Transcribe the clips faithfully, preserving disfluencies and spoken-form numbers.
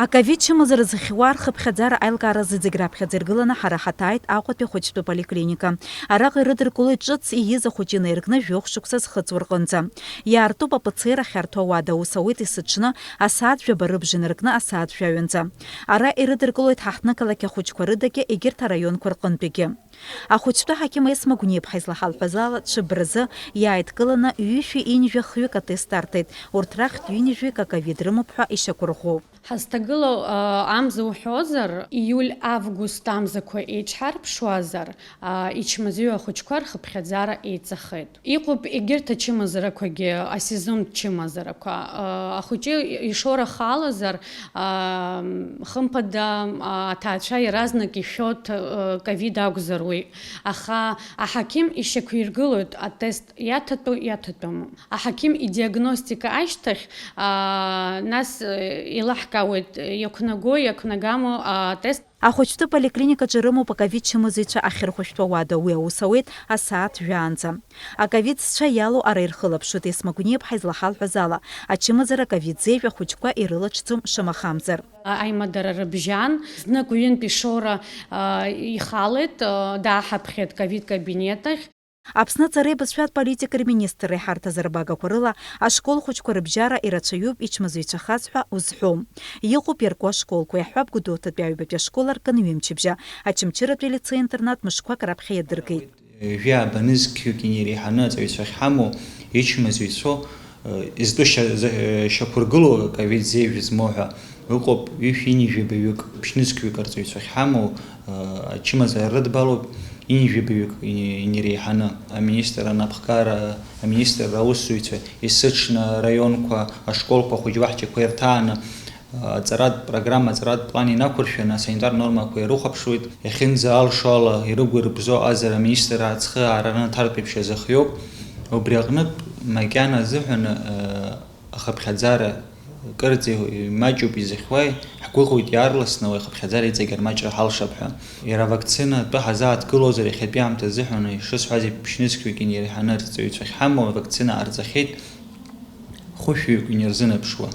Аковид чымазара зыхьуа рхыԥхьаӡара аилкааразы зегь раԥхьаӡа иргыланы ҳара ҳаҭааит Аҟәатәи ахәыҷтәы поликлиника. Араҟа ирыдыркылоит ҿыц ииз ахәыҷы инаиркны жәохә шықәса зхыҵуа рҟынӡа. Иаартуп аԥыцеира ахьарҭәуа ауада, ус ауеит есыҽны асааҭ жәаба рыбжа инаркны асааҭ жәаҩанӡа. Ара ирыдыркылоит ҳаҳҭнықалақь ахәыҷқәа рыдагьы, егьырҭ араионқәа рҟынтәигьы. Ахәыҷтәы ҳақьым Есма Гәниаԥҳа излаҳалҳәаз ала, ҽыбразы иааидкыланы ҩышәи ҩынҩажәи хҩык атест арҭеит, урҭ рахьтә ҩынҩажәик аковид рымоуп ҳәа ишьақәырӷәӷәоуп. Ҳазҭагылоу, а, амза уҳәозар, ииуль-август амзақәа еиҿҳарԥшуазар, а, ичмазаҩу ахәыҷқәа рхыԥхьаӡара еиҵахеит. Иҟоуп егьырҭ ачымазарақәагьы, асезонтә чымазарақәа. А, ахәыҷы ишоура халазар, а, хымԥада, а, аҭаацәа иаразнак ишәоит, а, ковид акәзар уи. Аха аҳақьым ишьақәиргылоит атест иаҭатәу, иаҭатәым. Аҳақьым идиагностика ашьҭахь, аа, нас, э, илаҳкаауеит, иақәнаго, иақәнагамо атест. Ахәыҷтәы поликлиникаҿы ирымоуп аковид чымазаҩцәа ахьырхәышәтәуа уада, уи аус ауеит асааҭ жәаанӡа. Аковид зцәа иалоу ара ирхылаԥшуеит, Есма Гәниаԥҳа излаҳалҳәаз ала, ачымазара аковид зеижә ахәыҷқәа ирылаҽӡом шамахамзар. А-, аимадара рыбжьан, знык ҩынтә ишоура, а, ихалеит, а, дааҳаԥхьеит ковид кабинет ахь. Аԥсны аҵареи абызшәатә политикеи рминистрра иҳарҭаз арбагақәа рыла, ашкол хәыҷқәа рыбжьара ирацәаҩуп ичмазаҩцәахаз ҳәа узҳәом. Иҟоуп иарку ашколқәа, иаҳҳәап, Гәдоуҭатәи аҩбатәи ашкол аркын ҩымчыбжьа, Очамчыратәи алицеи-интернат мышқәак раԥхьа иадыргеит. Ҩажәи ааба нызқьҩык инареиҳаны аҵаҩцәа ахьҳамоу ичмазаҩцәоу, э, изтәу шьа-, зы-, э, шьақәыргылоу аковид зеижә змоу ҳәа ыҟоуп, ҩышәи ҩынҩажәи жәабаҩык, ԥшьнызқьҩык арҵаҩцәа ахьҳамоу, э, ачымазара рыдбалоуп, ҩынҩажәи жәабаҩык и-, инареиҳаны. Аминистр анапхгара, аминистрра аусзуҩцәа есыҽны араионқәа, ашколқәа, ахәыҷ-баҳчақәа ирҭааны, аҵаратә программа, аҵаратә план инақәыршәаны асанитар нормақәа ирыхәаԥшуеит. Иахьынӡаалшо ала, ирыгәырбзо аҟазара аминистрра ацхыраара анаҭартә еиԥш иазыхиоуп. Убри аҟнытә, макьана азыҳәан, ахыԥхьаӡара кырӡа имаҷуп изыхьуа, ҳгәыӷуеит иаарласны уи ахыԥхьаӡара иҵегь армаҷра ҳалшап ҳәа. Иара авакцина атәы ҳазааҭгылозар иахьатәи аамҭа азыҳәан, ишысҳәаз еиԥш, ԥшьнызқьҩык инареиҳаны арҵаҩцәа ахьҳамоу авакцина аарҵахьеит, хәышәҩык инарзынаԥшуа.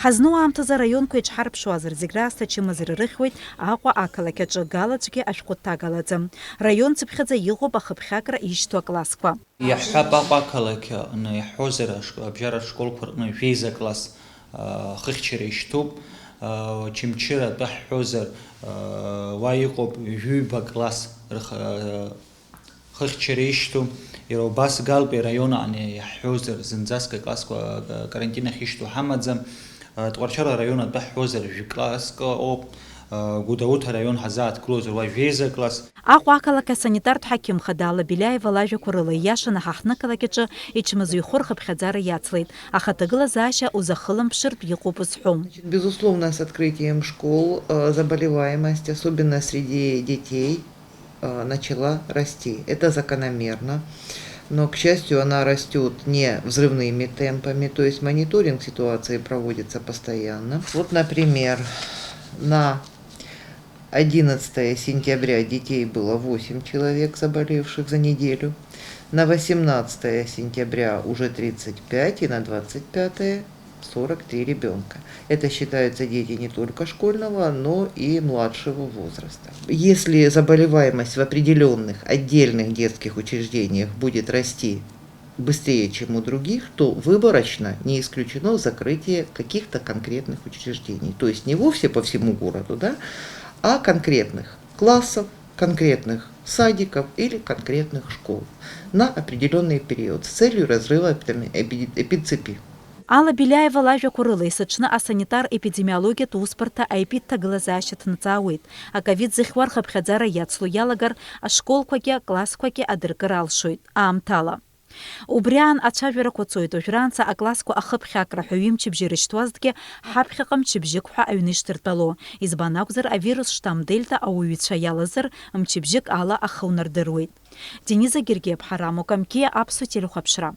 Ҳазну аамҭазы араионқәа еиҿҳарԥшуазар, зегь раасҭа ачымазара рыхьуеит Аҟәа ақалақь аҿы, Галаӡәгьы ашәҟәы дҭагалаӡам. Раион цыԥхьаӡа иҟоуп ахыԥхьакра ишьҭоу аклассқәа. Иаҳҳәап, Аҟәа ақалақь аҟны иаҳҳәозар, ашк-, абжьаратә школқәа рҟны жәеиза класс, а, хыхьчара ишьҭоуп. А, Очамчыра атәы ҳҳәозар, а, уа иҟоуп жәаҩба класс рых-, а, хыхьчара ишьҭоу, иара убас Галтәи араион аҟны иаҳҳәозар, зынӡаск аклассқәа, а, карантин ахь ишьҭоу ҳамаӡам. А, Тҟәарчал араион атәы ҳҳәозар, жәкласск ыҟоуп. А, Гәдоуҭа араион ҳазааҭгылозар, уа жәеиза класс. Аҟәа ақалақь асанитартә ҳақьым хада Алла Беляева лажәақәа рыла, ииашаны ҳаҳҭнықалақь аҿы ичмазаҩхо рхыԥхьаӡара иацлеит, аха аҭагылазаашьа узахылымԥшыртә иҟоуп узҳәом. Значит, безусловно, с открытием школ, э, заболеваемость, особенно среди детей, э, начала расти. Это закономерно. Но, к счастью, она растёт не взрывными темпами, то есть мониторинг ситуации проводится постоянно. Вот, например, на одиннадцатое сентября детей было восемь человек, заболевших за неделю. На восемнадцатое сентября уже тридцать пять и на двадцать пятое сорок три ребёнка. Это считаются дети не только школьного, но и младшего возраста. Если заболеваемость в определённых отдельных детских учреждениях будет расти быстрее, чем у других, то выборочно не исключено закрытие каких-то конкретных учреждений. То есть не вовсе по всему городу, да, а конкретных классов, конкретных садиков или конкретных школ на определённый период с целью разрыва эпидеми-, эпиди-, эпидцепи. Алла Беляева лажәақәа рыла, есыҽны асанитар-епидемиологиатә усбарҭа аепидҭагылазаашьа ҭнаҵаауеит. Аковид зыхьуа рхыԥхьаӡара иацло иалагар, ашколқәагьы аклассқәагьы адыркыр алшоит, аамҭала. Убри аан ацәажәарақәа цоит, уажәраанӡа аклассқәа ахыԥхьакра ҳәа ҩымчыбжьа ирышьҭуазҭгьы, ҳаԥхьаҟа мчыбжьык ҳәа аҩны ишдыртәало. Избан акәзар, авирус штамм дельта ауаҩцәа иалазар, мчыбжьык ала ахы унардыруеит. Дениза Гергиаԥҳа, Рамо Камқьиа, Аԥсуа телехәаԥшра.